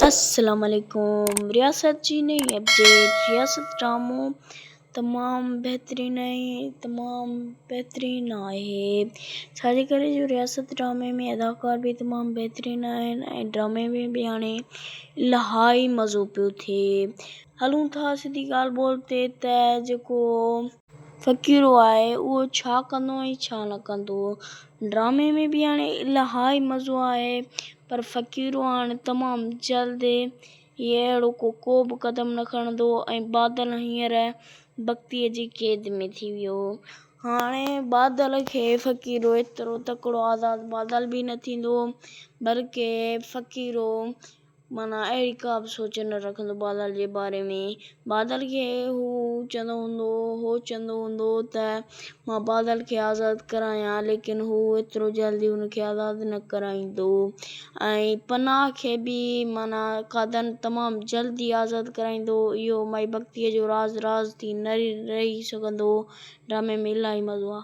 السلام عليڪم رياست جي نئين اپڊيٽ رياست ڊرامو تمام بهترين ۽ تمام بهترين آهي ڇاجي ڪري جو رياست ڊرامي ۾ اداڪار به تمام بهترين آهن ۽ ڊرامي ۾ به هاڻي الاهي مزو پيو ٿئي هلون ٿا سڌي ڳالهه ٻولهه تي ته جيڪو فقيرو آهي اهو ڇا ڪندو ۽ ڇا نه ڪندو. ڊرامي ۾ به هاڻي الاهي مزو آهي پر فقيرو هاڻي تمام جلد هي اهڙو ڪو ڪو به قدم نه کڻندو ۽ بادل هينئر بختيء جي قيد ۾ ٿي ويو. هاڻي بادل کي فقيرو ايترو تڪڙو آزاد بادل به نه ٿيندو بلڪه فقيرو معنيٰ اهڙي ڪا به سوچ نه رکندو بادل جي باري ۾. بادل کي هو چوندو هوندو هو چوندو هوندو ته مان بادل کي آزاد ڪرايان ليڪن هو ايترو جلدي ان کي آزاد نه ڪرائيندو ۽ پناهه کي به معنيٰ قادن تمام جلدي آزاد ڪرائيندو اهو مائي ڀڳتيء جو راز راز ٿي نه رهي سگهندو ڊرامي ۾ الاهي مزو آ.